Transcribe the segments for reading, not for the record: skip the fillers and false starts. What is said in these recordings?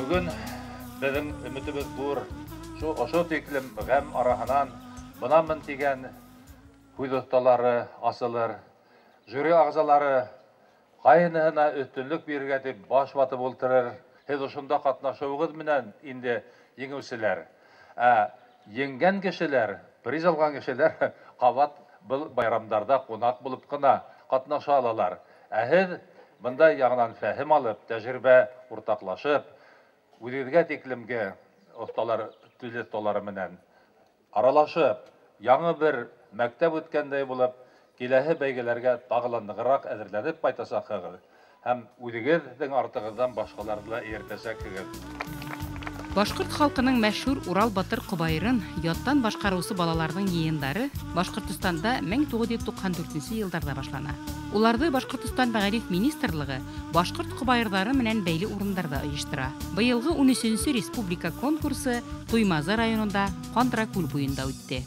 Бөгөн беҙҙең өмөтөбөҙ ҙур. Шу ошо тиклем ғәм араһынан бынамын тигән һүҙ оҫталары асылыр. Жюри ағзалары ҡайныһына өҫтөнлөк бирергә тип баш ватып ултырыр. Һеҙ ошонда ҡатнашыуығыҙ менән инде еңеүселәр. Ә еңгән кешеләр, приз алған кешеләр ҡабат был байрамдарҙа ҡунаҡ булып ҡына ҡатнаша алалар. Ә һеҙ бында яңынан фәһем алып, тәжрибә уртаҡлашып, үҙегеҙгә тиклемге оҫталар, тел оҫталары менән аралашып, яңы бер мәктәп үткәндәй булып, киләһе бәйгеләргә тағы ла нығыраҡ әҙерләнеп ҡайтасаҡһығыҙ һәм үҙегеҙҙең артығыҙҙан башҡаларҙы ла эйәртәсәкһегеҙ. Башҡорт халҡының мәшһүр Урал батыр ҡобайырын яттан башҡарыусы балаларҙың йыйындары Башҡортостанда 1994 йылдарҙа башлана. Уларҙы Башҡортостан Мәғариф министрлығы башҡорт ҡобайырҙары менән бәйле урындарҙа ойоштора. Быйылғы 13-нсө республика конкурсы Туймазы районында Ҡандракүл буйында үтте.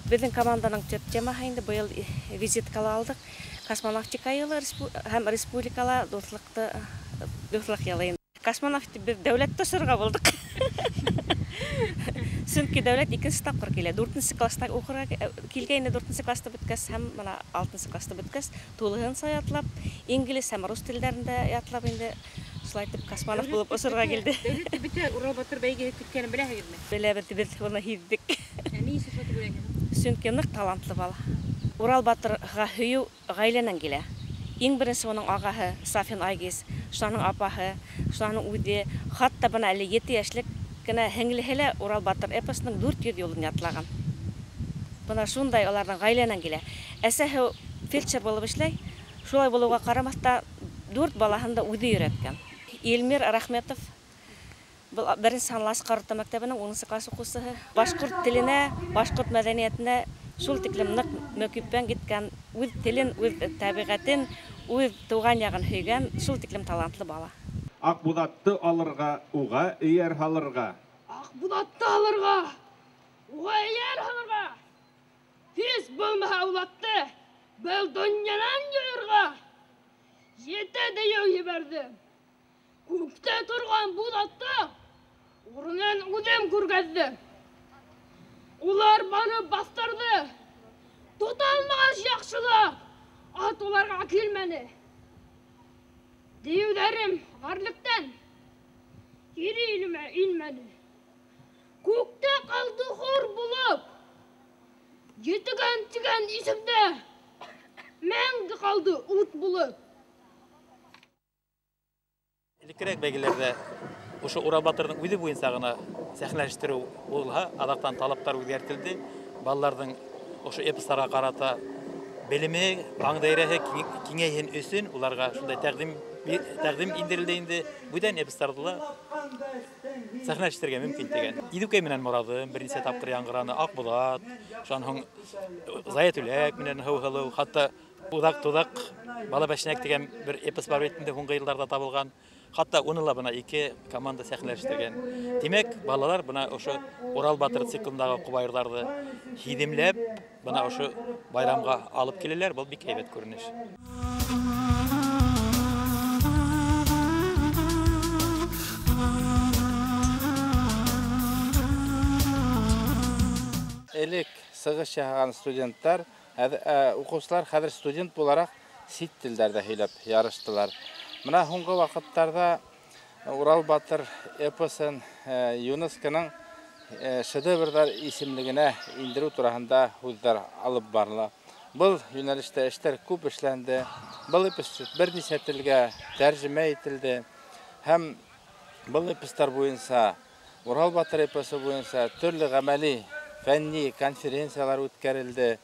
Беҙҙең команданың төп темаһы инде быйыл визиткала алдыҡ. Космонавтика йылы һәм республикала дуҫлыҡ йылы. Космонавт беҙ дәүләттә осорға булдыҡ. Сөнки дәүләт икенсе тапҡыр килә. 4-нсе класста уҡырға килгәйне, 4-нсе класста бөткәс һәм бына 6-нсы класста бөткәс тулыһынса ятлап, инглиз һәм рус телдәрендә ятлап инде шулай итеп космонавт булып осорға килде. Дәүләттә бөтә Урал батыр бәйгеһе көткәнен беләһегеҙме? Беләбеҙ, беҙ уны һиҙҙек. Ә ни өсөн шулай тип уйлайһығыҙ? Сөнки ныҡ талантлы бала. Урал батырға һөйөү ғаиләнән килә. Иң беренсе уның ағаһы Сафин Айгиз, шуның апаһы, шуның үҙе, хатта бына әле 7 йәшлек кенә һеңлеһе лә Урал батыр эпосының 400 юлын ятлаған. Бына шундай уларҙың ғаиләнән килә. Әсәһе фельдшер булып эшләй, шулай булыуға ҡарамаҫтан 4 балаһын да үҙе өйрәткән. Эльмир Рахметов был беренсе һанлы Асҡар урта мәктәбенең 10-нсы класс уҡыусыһы. Башҡорт теленә, башҡорт мәҙәниәтенә шул тиклем ныҡ мөкиббән киткән, үҙ телен, үҙ тәбиғәтен, үҙ тыуған яғын һөйгән шул тиклем талантлы бала. Аҡбуҙатты алырға, уға эйәр һалырға. Аҡбуҙатты алырға, уға эйәр һалырға. Һис булмаһа аулатты был донъянан йыйырға. Ете дейеү ебәрҙе. Күктә торған буҙатты урынын үҙем күргәҙҙем. Улар барып баҫтырҙы. Тота алмағас яҡшылап, ат уларға килмәне. Дейеүҙәрем ғәрлектән кире илемә инмәне. Күктә ҡалды хур булып, Етегән тигән исемдә мәңге ҡалды ут булып. Элеккерәк бәйгеләрҙә ошо Урал батырҙың үҙе буйынса ғына сәхнәләштереү булһа, аҙаҡтан талаптар үҙгәртелде. Балаларҙың ошо эпостарға ҡарата белеме, аң даирәһе киңәйһен өсөн уларға шундай тәҡдим индерелде инде. Бүтән эпостарҙы ла сәхнәләштерергә мөмкин тигән. Иҙеүкәй менән Мораҙым бер нисә тапҡыр яңғыраны, Аҡбуҙат, шунан һуң Заятүләк менән Һыуһылыу, хатта Уҙаҡ-туҙаҡ бала бәшнәк тигән бер эпос бар бит инде, һуңғы йылдарҙа табылған. Хатта уны ла бына 2 команда сәхнәләштергән. Тимәк, балалар бына ошо Урал батыр циклындағы ҡобайырҙарҙы һиҙемләп, бына ошо байрамға алып киләләр. Был бик һәйбәт күренеш. Элек сығыш яһаған студенттар, уҡыусылар хәҙер студент булараҡ сит телдәрҙә һөйләп ярыштылар. Бына һуңғы ваҡыттарҙа Урал батыр эпосын ЮНЕСКОның шедеврҙар исемлегенә индереү тураһында һүҙҙәр алып барыла. Был йүнәлештә эштәр күп эшләнде. Был эпос бер нисә телгә тәржемә ителде. Һәм был эпостар буйынса, Урал батыр эпосы буйынса төрлө ғәмәли, фәнни конференциялар үткәрелде.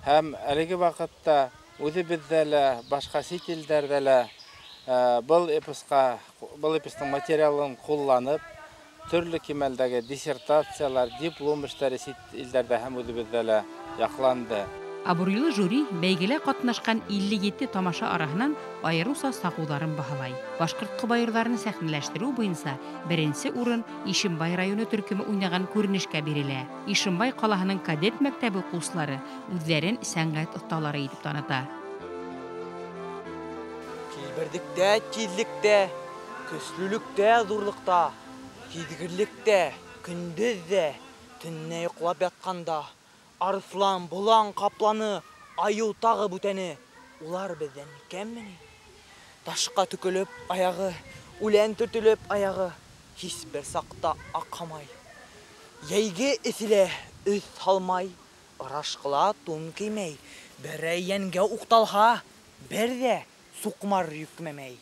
Һәм әлеге ваҡытта үҙебеҙҙә лә, башҡа сит илдәрҙә лә был эпосҡа, был эпостың материалын ҡулланып, төрлө кимәлдәге диссертациялар, диплом эштәре сит илдәрҙә һәм үҙебеҙҙә лә яҡланды. Абруйлы жюри бәйгелә ҡатнашҡан 57 тамаша араһынан айырыуса сағыуҙарын баһалай. Башҡорт ҡобайырҙарын сәхнәләштереү буйынса беренсе урын Ишембай районы төркөмө уйнаған күренешкә бирелә. Ишембай ҡалаһының кадет мәктәбе уҡыусылары үҙҙәрен сәнғәт оҫталары итеп таныта. Килбердектә, тиҙлектә, Көслөлөктә, ҙурлыҡта, һиҙгерлектә, көндөҙ ҙә, төнлә йоҡлап ятҡанда, арыҫлан, болан, ҡапланы, айыу тағы бүтәне, улар беҙҙән кәмме ни? Ташҡа төкөлөп аяғы, үлән төртөлөп аяғы, һис бер саҡта аҡһамай. Йәйге эҫелә өҫ һалмай, ырашҡыла тун кеймәй, берәй йәнгә уҡталһа, бер ҙә суҡмар йөкмәмәй.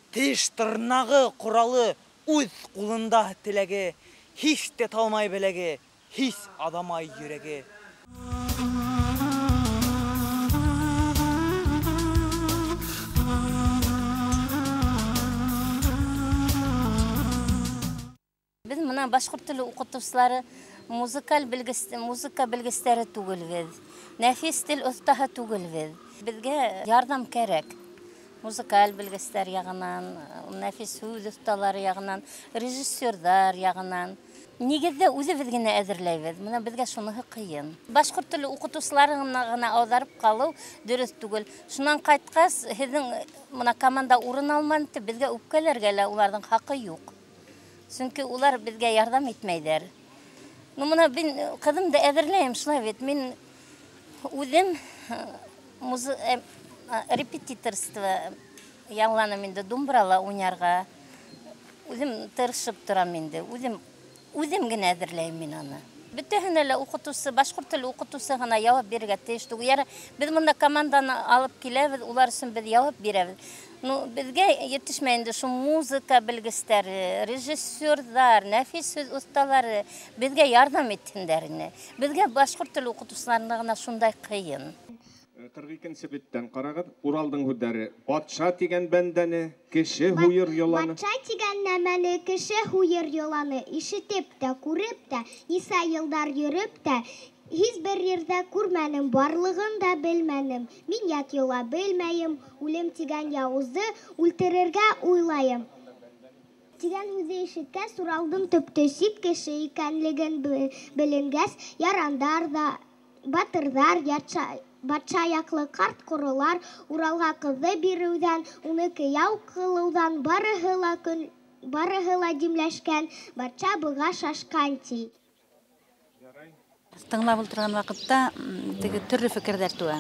Теш тырнағы ҡоралы, үҙ ҡулында теләге, һис тә талмай беләге, һис аҙамай йөрәге. Беҙ мына башҡорт теле уҡытыусылары музыкаль белгес, музыка белгестәре түгелбеҙ, нәфис тел оҫтаһы түгелбеҙ. Беҙгә ярҙам кәрәк. Музыкаль белгестәр яғынан, нәфис һүҙ оҫталары яғынан, режиссерҙар яғынан. Нигеҙҙә үҙебеҙ генә әҙерләйбеҙ. Мына беҙгә шуныһы ҡыйын. Башҡорт теле уҡытыусыларына ғына ауҙарып ҡалыу дөрөҫ түгел. Шунан ҡайтҡас, һеҙҙең мына команда урын алманы тип беҙгә үпкәләргә лә уларҙың хаҡы юҡ. Сөнки улар беҙгә ярҙам итмәйҙәр. Ну, мына мин ҡыҙымды әҙерләйем шулай бит. Мин үҙем репетиторство ялланым инде думбрала уйнарға. Үҙем тырышып торам инде. Үҙем генә әҙерләйем мин аны. Бөтәһенә лә уҡытыусы, башҡорт теле уҡытыусы ғына яуап бирергә тейеш түгел. Яра, беҙ бында команданы алып киләбеҙ, улар өсөн беҙ яуап бирәбеҙ. Ну, беҙгә етешмәй инде шул музыка белгестәре, режиссерҙар, нәфис һүҙ оҫталары беҙгә ярҙам итһендәр ине. Беҙгә башҡорт теле уҡытыусыларына ғына шундай ҡыйын. 42-нсе биттән ҡарағыҙ, Уралдың һүҙҙәре. Батша тигән бәндәне кеше һуйыр йоланы. Батша тигән нәмәне кеше һуйыр йоланы. Ишетеп тә, күреп тә, нисә йылдар йөрөп тә, һис бер ерҙә күрмәнем, барлығын да белмәнем. Мин ят йола белмәйем, үлем тигән яуызды үлтерергә уйлайым. Тигән һүҙҙе ишеткәс, Уралдың төптө сит кеше икәнлеген беленгәс, ярандар ҙа, батырҙар, батша яҡлы ҡарт ҡоролар Уралға ҡыҙҙы биреүҙән, уны кейәү ҡылыуҙан барыһы ла димләшкән, батша быға шашҡан ти. Тыңлап ултырған ваҡытта теге төрлө фекерҙәр тыуа.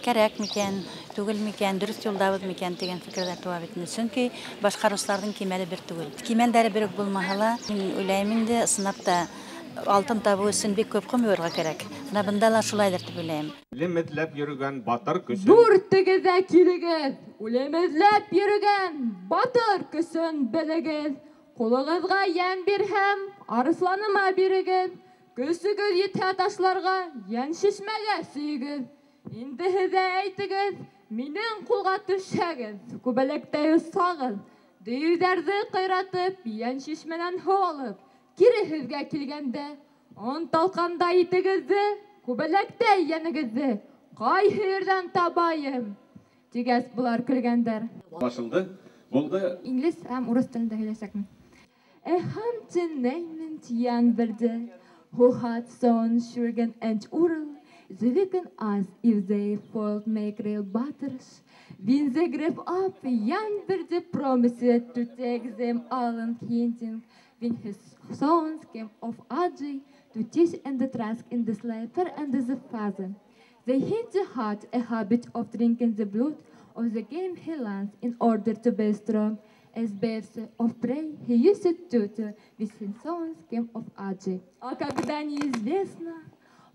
Кәрәк микән, түгел микән, дөрөҫ юлдабыҙ микән тигән фекерҙәр тыуа бит инде. Сөнки башҡарыусыларҙың кимәле бер түгел. Кимәлдәре бер үк булмаһа ла, мин уйлайым инде, ысынлап та алтын табыу өсөн бик күп ҡом йыуырға кәрәк. Бына бында ла шулайҙыр тип уйлайым. Үлем эҙләп йөрөгән батыр көсөн. Дүртегеҙ ҙә килегеҙ, үлем эҙләп йөрөгән батыр көсөн белегеҙ. Ҡулығыҙға йән бирһәм, арыҫланыма бирегеҙ. Көсөгөҙ етһә ташларға, йән шишмәгә сөйөгөҙ. Инде һеҙ ҙә әйтегеҙ, минең ҡулға төшһәгеҙ, күбәләктәй осһағыҙ, дөйөүҙәрҙе ҡыйратып, йән шишмәнән һыу алып, кире һеҙгә килгәндә, он талҡандай итегеҙҙе, күбәләктәй йәнегеҙҙе ҡайһы ерҙән табайым? Тигәс былар көлгәндәр. Аңлашылды. Булды. Инглиз һәм урыҫ телендә һөйләшәкмен. Эхамтен неймен тиян берде, who had son Shurgen and Ural, the as if they foiled make real batters. When they grew up, Jan Berde promised to take them all on hunting. When his sons came of age to teach and the task in the slaver and the father. They had a habit of drinking the blood of the game he lands in order to be strong. As birds of prey, he used to do with his sons came of age. А когда неизвестно,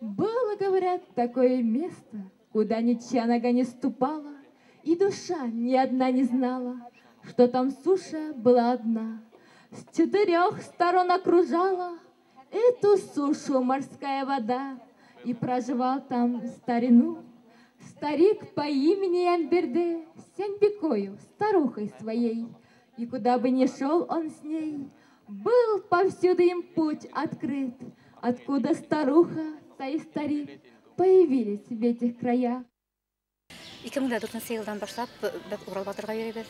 было, говорят, такое место, куда ничья нога не ступала, и душа ни одна не знала, что там суша была одна. С четырех сторон окружала эту сушу морская вода, и проживал там старину старик по имени Янберде с Янбекою, старухой своей. И куда бы ни шел он с ней, был повсюду им путь открыт, откуда старуха, та и старик появились в этих краях. 2004 йылдан башлап беҙ Урал батырға йөрөйбөҙ.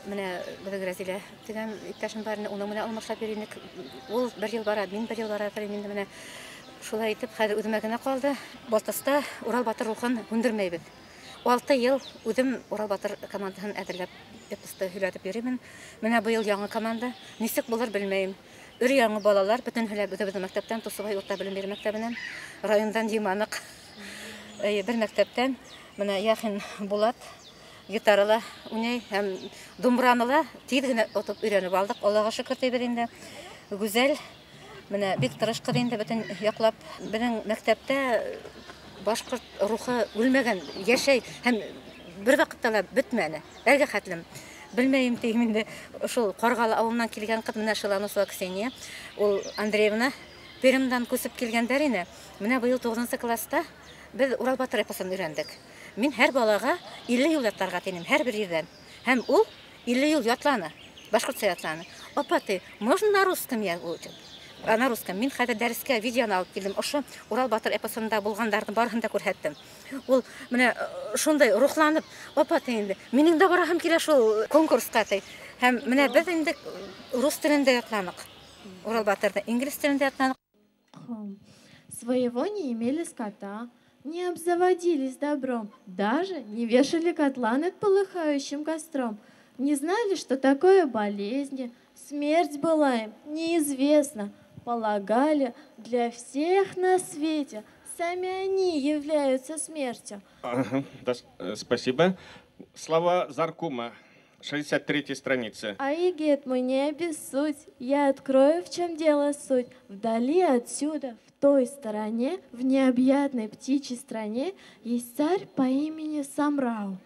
Менә беҙҙең Рәзилә тигән иптәшем бар, уның менән алмашлап йөрөй инек. Ул бер йыл бара, мин бер йыл бара, инде менә шулай итеп хәҙер үҙемә генә ҡалды. Балтаста Урал батыр рухын һүндермәйбеҙ. 6 йыл үҙем Урал батыр командаһын әҙерләп эпосты һөйләтеп йөрөймөн. Менә быйыл яңы команда, нисек булыр белмәйем. Өр яңы балалар, бөтөнһө лә үҙебеҙҙең мәктәптән, Тусыбай урта белем биреү мәктәбенән, райондан йыйманыҡ. Бер мәктәптән менә Яхин Булат гитарала уйнай һәм думбраны ла тиҙ генә отоп өйрәнеп алдыҡ. Аллаға шөкөр тибеҙ инде. Гүзәл менә бик тырыш ҡыҙ инде, бөтөн яҡлап. Беҙҙең мәктәптә башҡорт рухы үлмәгән, йәшәй һәм бер ваҡытта ла бөтмәне. Әлгә хәтлем белмәйем тием инде. Шул Ҡарғалы ауылынан килгән ҡыҙ менә Шиланусова Ксения, ул Андреевна Пермдан күсеп килгәндәр ине. Менә быйыл 9-нсы класста беҙ Урал батыр эпосын өйрәндек. Мин һәр балаға 50 йыл ятларға тинем, һәр бер ерҙән. Һәм ул 50 йыл ятланы, башҡортса ятланы. Апа, ты, можно на русском я учу? А на русском. Мин хәҙер дәрескә видеоны алып килдем. Ошо Урал батыр эпосында булғандарҙың барыһын да күрһәттем. Ул менә шундай рухланып, апа, ты инде, минең дә бараһым килә шул конкурсҡа, ти. Һәм менә беҙ инде рус телендә ятланыҡ. Урал батырҙы инглиз телендә ятланыҡ. Своего не имели скота, не обзаводились добром, даже не вешали котла над полыхающим костром, не знали, что такое болезни, смерть была им неизвестна. Полагали, для всех на свете сами они являются смертью. Ага, да, спасибо. Слова Заркума, 63-й страница. Аигет мой, не обессудь, я открою, в чем дело суть. Вдали отсюда, в той стороне, в необъятной птичьей стране, есть царь по имени Самрау.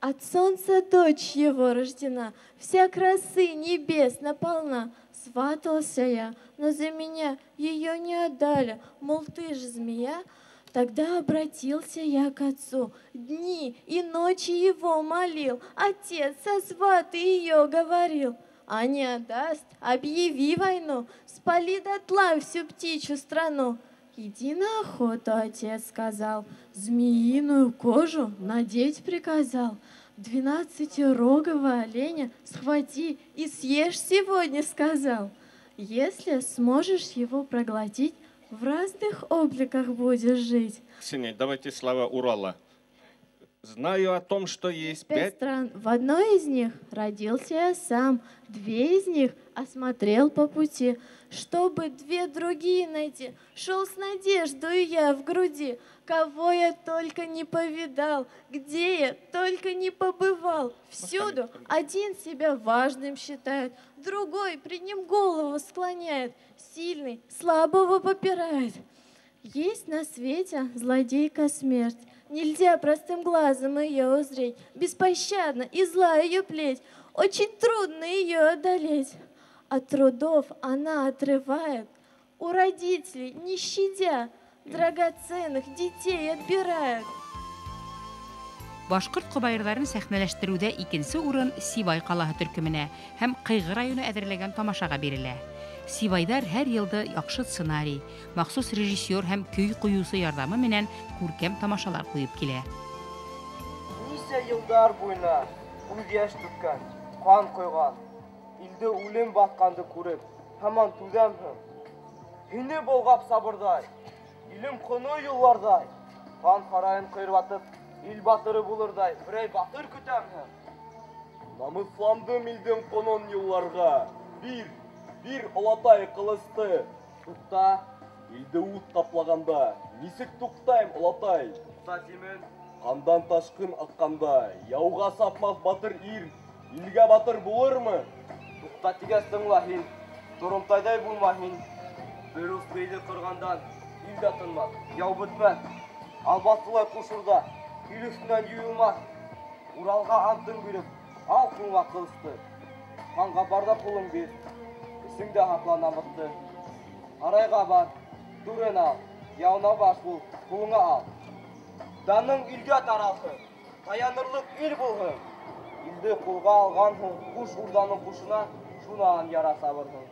От солнца дочь его рождена, вся красы небес наполна. Сватался я, но за меня ее не отдали, мол, ты же змея. Тогда обратился я к отцу, дни и ночи его молил. Отец, сосваты ее говорил, а не отдаст, объяви войну, спали дотла всю птичью страну. Иди на охоту, отец сказал, змеиную кожу надеть приказал. 12-рогого оленя схвати и съешь сегодня, сказал. Если сможешь его проглотить, в разных обликах будешь жить. Ксения, давайте слова Урала. Знаю о том, что есть 5 стран. В одной из них родился я сам, 2 из них осмотрел по пути. Чтобы 2 другие найти, шел с надеждой я в груди. Кого я только не повидал, где я только не побывал. Всюду один себя важным считает, другой пред ним голову склоняет, сильный слабого попирает. Есть на свете злодейка смерть, нельзя простым глазом ее узреть, беспощадна и зла ее плеть, очень трудно ее одолеть. От трудов она отрывает, у родителей не щадя, драгоценных детей отбирает. Башҡорт ҡобайырҙарын сәхнәләштереүҙә икенсе урын Сибай ҡалаһы төркөмөнә һәм Ҡыйғы районы әҙерләгән тамашаға бирелә. Сибайҙар һәр йылды яҡшы сценарий, махсус режиссер һәм көй ҡуйыусы ярҙамы менән күркәм тамашалар ҡуйып килә. Нисә йылдар буйына күҙ йәш түккән, ҡан ҡойған, илде үлем баҫҡанды күреп, һаман түҙәмһең. Һине болғап сабырҙай, илем ҡоно юлларҙай, хан һарайын ҡыйырватып, ил батыры булырҙай, берәй батыр көтәмһең. Намыҫландым илдең ҡонон юлларға, бир, бир олатай ҡылысты. Туҡта. Илде ут ҡаплағанда, нисек туҡтайым, олатай? Туҡта тимен. Ҡандан ташҡын аҡҡанда, яуға сапмаҫ батыр ир, илгә батыр булырмы? Туҡта тигәс тыңла һин, торомтайҙай булма һин. Бер ус бейҙе ҡырғандан ил дә тынмаҫ, яу бөтмәҫ. Албаҫтылай ҡушырҙа, ил өҫтөнән юйылмаҫ. Уралға антың биреп, ал ҡулыңа ҡылысты. Ханға бар ҙа ҡулың бир, эсеңдә һаҡла намыҫты. Һарайға бар, түрен ал, яуына баш бул, ҡулыңа ал. Даның илгә таралһын, таянырлыҡ ил булһын. Илде ҡулға алған һуң, ҡуш урҙаның ҡушына, шунан яра сабырһың.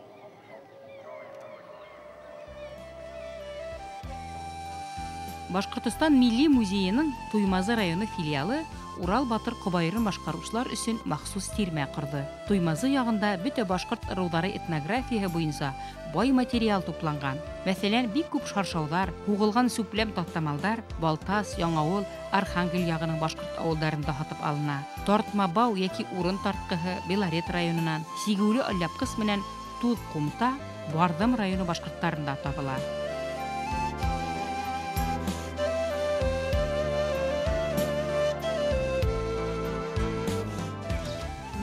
Башҡортостан Милли музейының Туймазы районы филиалы Урал батыр ҡобайырын башҡарыусылар өсөн махсус тирмә ҡорҙо. Туймазы яғында бөтә башҡорт ырыуҙары этнографияһы буйынса бай материал тупланған. Мәҫәлән, бик күп шаршауҙар, һуғылған сүпләм таҫтамалдар Балтас, Яңауыл, Архангел яғының башҡорт ауылдарында һатып алына. Тартма бау йәки урын тартҡыһы Белорет районынан, сигеүле алъяпҡыс менән туҙ ҡумта Барҙым районы башҡорттарында табыла.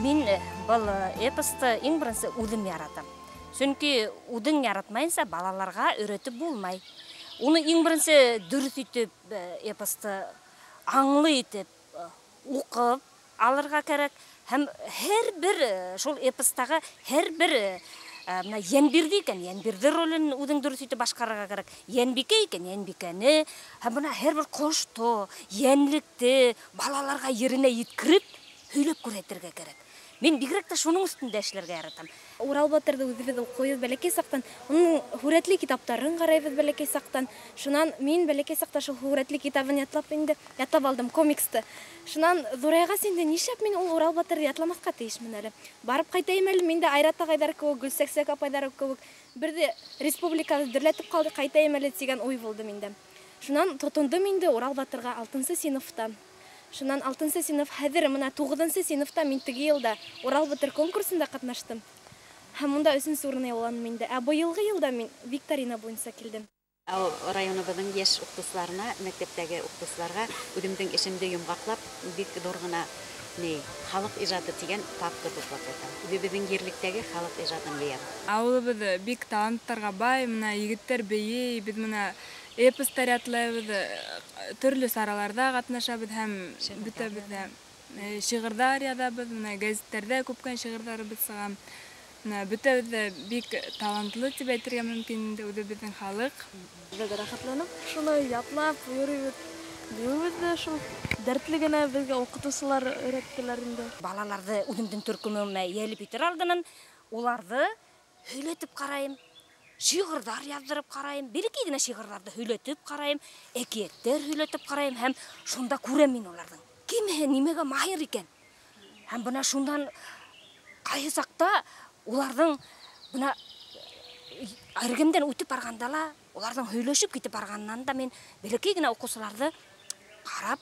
Мин был эпосты иң беренсе үҙем яратам. Сөнки үҙең яратмайынса балаларға өйрәтеп булмай. Уны иң беренсе дөрөҫ итеп эпосты аңлы итеп уҡып алырға кәрәк. Һәм һәр бер шул эпостағы һәр бер мына Йәнбирҙе икән, Йәнбирҙе ролен үҙең дөрөҫ итеп башҡарырға кәрәк. Йәнбикә икән, Йәнбикәне. Һәм бына һәр бер ҡошто, йәнлекте балаларға еренә еткереп һөйләп күрһәтергә кәрәк. Мин бигерәк тә шуның өҫтөндә эшләргә яратам. Урал батырҙы үҙебеҙ уҡыйбыҙ бәләкәй саҡтан, уның һүрәтле китаптарын ҡарайбыҙ бәләкәй саҡтан. Шунан мин бәләкәй саҡта шул һүрәтле китабын ятлап инде, ятлап алдым комиксты. Шунан ҙурайғас инде нишләп мин ул Урал батырҙы ятламаҫҡа тейешмен әле. Барып ҡайтайым әле, мин дә Айрат ағайҙар кеүек, Гөлсәксәк апайҙар кеүек, берҙе республикабыҙ дөрләтеп ҡалды, ҡайтайым әле тигән уй булды миндә. Шунан тотондом инде Урал батырға 6-нсы синыфта. Шунан 6-нсы синыф, хәҙер мына 9-нсы синыфта мин теге йылда Урал батыр конкурсында ҡатнаштым. Һәм унда 3-нсе урын яуланым инде. Ә быйылғы йылда мин викторина буйынса килдем. Районыбыҙҙың йәш уҡытыусыларына, мәктәптәге уҡытыусыларға үҙемдең эшемде йомғаҡлап, бик ҙур ғына халыҡ ижады тигән папка туплап ятам. Үҙебеҙҙең ерлектәге халыҡ ижадын йыям. Ауылыбыҙ бик таланттарға бай, мына егеттәр бейей, беҙ мына эпостар ятлайбыҙ, төрлө сараларҙа ҡатнашабыҙ һәм бөтәбеҙ ҙә шиғырҙар яҙабыҙ, мына гәзиттәрҙә күпкән шиғырҙарыбыҙ сыға. Мына бөтәбеҙ ҙә бик талантлы тип әйтергә мөмкин инде үҙебеҙҙең халыҡ. Беҙ рәхәтләнеп шуны ятлап йөрөйбөҙ. Беҙ ҙә шул дәртле генә беҙгә уҡытыусылар өйрәттеләр инде. Балаларҙы үҙемдең төркөмөмә йәлеп итер алдынан уларҙы һөйләтеп ҡарайым. Шиғырҙар яҙҙырып ҡарайым, бәләкәй генә шиғырҙарҙы һөйләтеп ҡарайым, әкиәттәр һөйләтеп ҡарайым һәм шунда күрәм мин уларҙың кемеһе нимәгә маһир икән. Һәм бына шундан ҡайһы саҡта уларҙың бына эргәмдән үтеп барғанда ла, уларҙың һөйләшеп китеп барғанынан да мин бәләкәй генә уҡыусыларҙы ҡарап,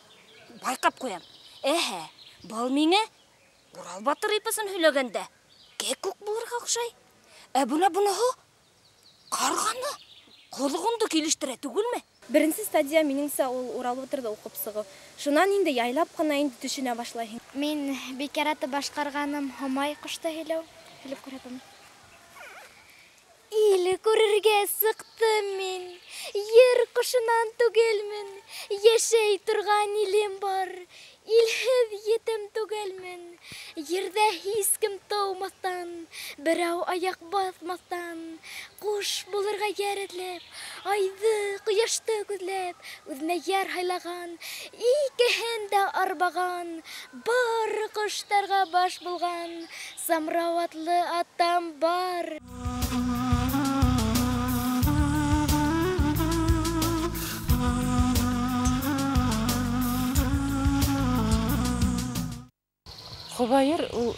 байҡап ҡуям. Әһә, был миңә Урал батыр эпосын һөйләгәндә кәкүк булырға оҡшай. Ә бына быныһы ҡарғаны, ҡоҙғондо килештерә түгелме? Беренсе стадия минеңсә ул Урал батырҙы уҡып сығыу. Шунан инде яйлап ҡына инде төшөнә башлайһың. Мин бик яратып башҡарғаным Һомай ҡошто һөйләү, һөйләп күрһәтәм. Ил күрергә сыҡтым мин, ер ҡошонан түгелмен, йәшәй торған илем бар, илһеҙ етем түгелмен. Ерҙә һис кем тыумаҫтан, берәү аяҡ баҫмаҫтан, ҡош булырға йәр эҙләп, айҙы, ҡояшты күҙләп, үҙенә йәр һайлаған, икеһен дә арбаған, бар ҡоштарға баш булған, Самрау атлы атам бар. Ҡобайыр ул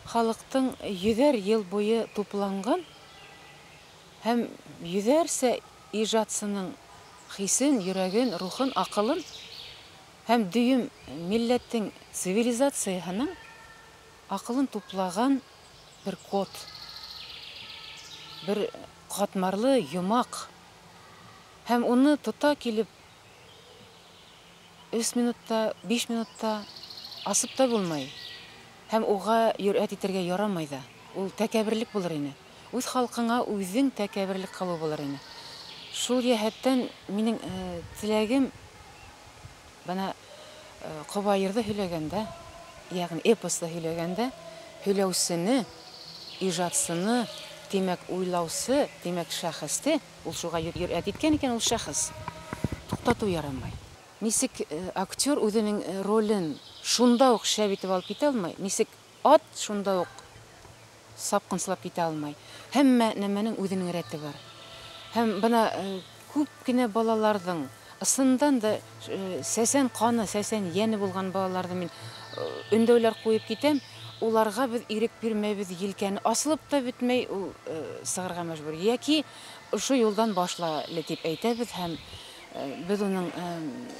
халыҡтың йөҙәр йыл буйы тупланған һәм йөҙәрсә ижадсының хисен, йөрәген, рухын, аҡылын һәм дөйөм милләттең цивилизацияһының аҡылын туплаған бер код, бер ҡатмарлы йомаҡ. Һәм уны тота килеп 3 минутта, 5 минутта асып та булмай. Һәм уға йөрәт итергә ярамай ҙа. Ул тәкәбберлек булыр ине. Үҙ халҡыңа үҙең тәкәбберлек ҡылыу булыр ине. Шул йәһәттән минең теләгем бына ҡобайырҙы һөйләгәндә, йәғни эпосты һөйләгәндә, һөйләүсене, ижадсыны, тимәк уйлаусы, тимәк шәхесте, ул шуға йөрәт иткән икән, ул шәхес туҡтатыу ярамай. Нисек актер үҙенең ролен шунда уҡ шәп итеп алып китә алмай, нисек ат шунда уҡ сапҡынсылап китә алмай. Һәммә нәмәнең үҙенең рәте бар. Һәм бына күп кенә балаларҙың Ысындан да сәсән ҡаны, сәсән йәне булған балаларҙы мин өндәүләр ҡуйып китәм. Уларға беҙ ирек бирмәйбеҙ, елкәне асылып та бөтмәй, ул сығырға мәжбүр. Йәки ошо юлдан башла әле тип әйтәбеҙ һәм беҙ уның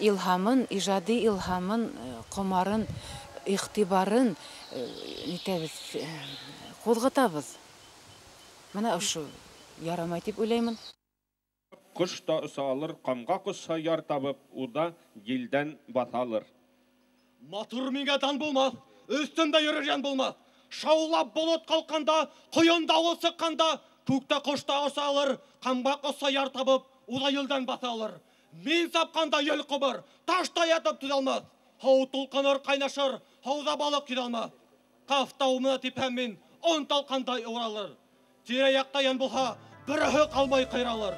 илһамын, ижади илһамын, ҡомарын, иғтибарын нитәбеҙ, ҡуҙғатабыҙ. Мына ошо ярамай тип уйлаймын. Ҡош та оса алыр, ҡамға ҡосһа яр табып, уда елдән баҫалыр. Матур миңә дан булмаҫ, өҫтөмдә йөрөр йән булмаҫ. Шаулап болот ҡалҡҡанда, ҡойон дауыл сыҡҡанда, күктә ҡош та оса алыр, ҡамға ҡосһа яр табып, уда елдән баҫа алыр. Мин сапҡанда ел ҡубыр, таш та ятып түҙә алмаҫ. Һыу тулҡыныр ҡайнашыр, һыуҙа балыҡ йөҙә алмаҫ. Ҡаф тауымына типһәм мин, он талҡандай уралыр. Тирә-яҡта йән булһа, береһе ҡалмай ҡыйралыр.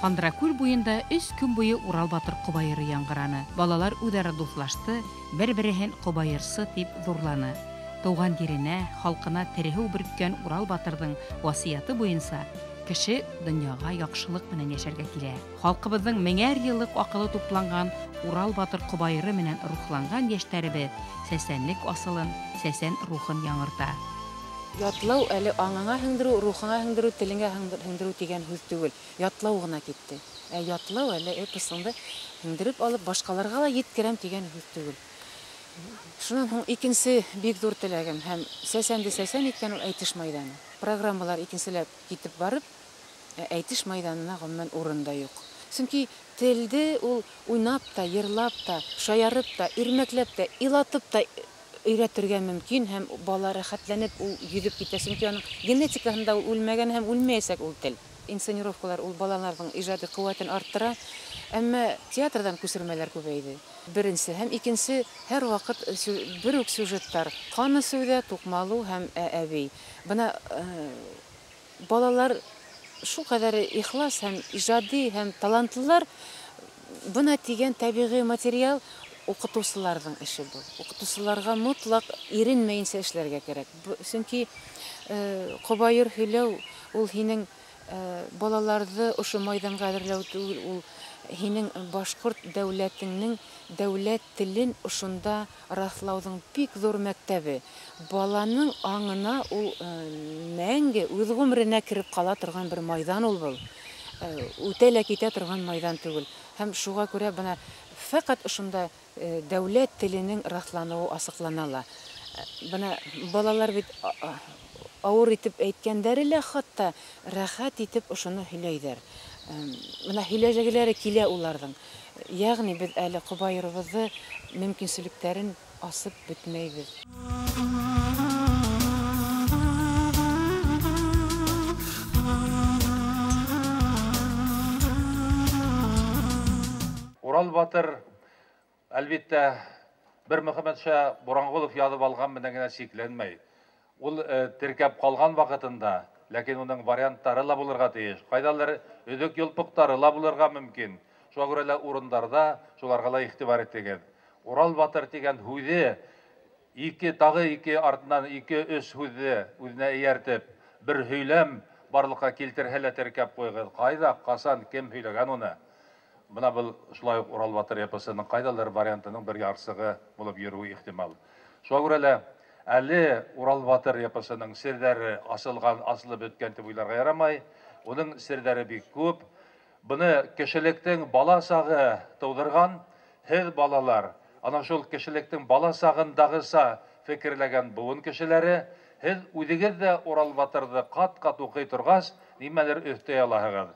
Ҡандракүл буйында 3 көн буйы Урал батыр ҡобайыры яңғыраны. Балалар үҙ-ара дуҫлашты, бер-береһен ҡобайырсы тип ҙурланы. Тыуған еренә, халҡына тереһеү бөрккән Урал батырҙың васыяты буйынса кеше донъяға яҡшылыҡ менән йәшәргә килә. Халҡыбыҙҙың меңәр йыллыҡ аҡылы тупланған Урал батыр ҡобайыры менән рухланған йәштәребеҙ сәсәнлек асылын, сәсән рухын яңырта. Ятлау әле аңыңа һеңдереү, рухыңа һеңдереү, телеңә һеңдереү тигән һүҙ түгел. Ятлау ғына китте. Ә ятлау әле эпосыңды һеңдереп алып башҡаларға ла еткерәм тигән һүҙ түгел. Шунан һуң икенсе бик ҙур теләгем һәм сәсәнде сәсән иткән ул әйтеш майҙаны. Программалар икенселәп китеп барып, әйтеш майҙанына ғөмүмән урын да юҡ. Сөнки телде ул уйнап та, йырлап та, шаярып та, ирмәкләп тә, илатып та өйрәтергә мөмкин һәм бала рәхәтләнеп ул йөҙөп китә. Сөнки аның генетикаһында ул үлмәгән һәм үлмәйәсәк ул тел. Инсценировкалар ул балаларҙың ижади ҡеүәтен арттыра, әммә театрҙан күсермәләр күбәйҙе. Беренсе һәм икенсе һәр ваҡыт бер үк сюжеттар: ҡан эсеүҙә, туҡмалыу һәм әбей. Бына балалар шул ҡәҙәр ихлас һәм ижади һәм талантлылар. Бына тигән тәбиғи материал уҡытыусыларҙың эше был. Уҡытыусыларға мотлаҡ иренмәйенсә эшләргә кәрәк. Сөнки ҡобайыр һөйләү ул һинең балаларҙы ошо майҙанға әҙерләү түгел, ул һинең башҡорт дәүләтеңдең дәүләт телен ошонда раҫлауҙың бик ҙур мәктәбе. Баланың аңына ул мәңге үҙ ғүмеренә кереп ҡала торған бер майҙан ул был. Үтә лә китә торған майҙан түгел. Һәм шуға күрә бына фәҡәт ошонда дәүләт теленең раҫланыуы асыҡлана ла. Бына балалар бит ауыр итеп әйткәндәре лә хатта рәхәт итеп ошоно һөйләйҙәр. Бына һөйләшәгеләре килә уларҙың. Йәғни беҙ әле ҡобайырыбыҙҙы мөмкинселектәрен асып бөтмәйбеҙ. Урал батыр, әлбиттә, бер Мөхәммәтша Буранғолов яҙып алған менән генә сикләнмәй. Ул теркәп ҡалған ваҡытында, ләкин уның варианттары ла булырға тейеш. Ҡайҙалыр өҙөк йолпоҡтары ла булырға мөмкин. Шуға күрә лә урындарҙа шуларға ла иғтибар итегеҙ. Урал батыр тигән һүҙе ике, тағы ике артынан ике, өс һүҙҙе үҙенә эйәртеп, бер һөйләм барлыҡҡа килтерһә лә теркәп ҡуйығыҙ. Ҡайҙа, ҡасан, кем һөйләгән уны? Бына был шулай уҡ Урал батыр эпосының ҡайҙалыр вариантының бер ярсығы булып йөрөүе ихтимал. Шуға күрә лә әле Урал батыр эпосының серҙәре асылған, асылып бөткән тип уйларға ярамай. Уның серҙәре бик күп. Быны кешелектең бала сағы тыуҙырған, һеҙ балалар, ана шул кешелектең бала сағындағыса фекерләгән быуын кешеләре, һеҙ үҙегеҙ ҙә Урал батырҙы ҡат-ҡат уҡый торғас, нимәлер өҫтәй алаһығыҙ.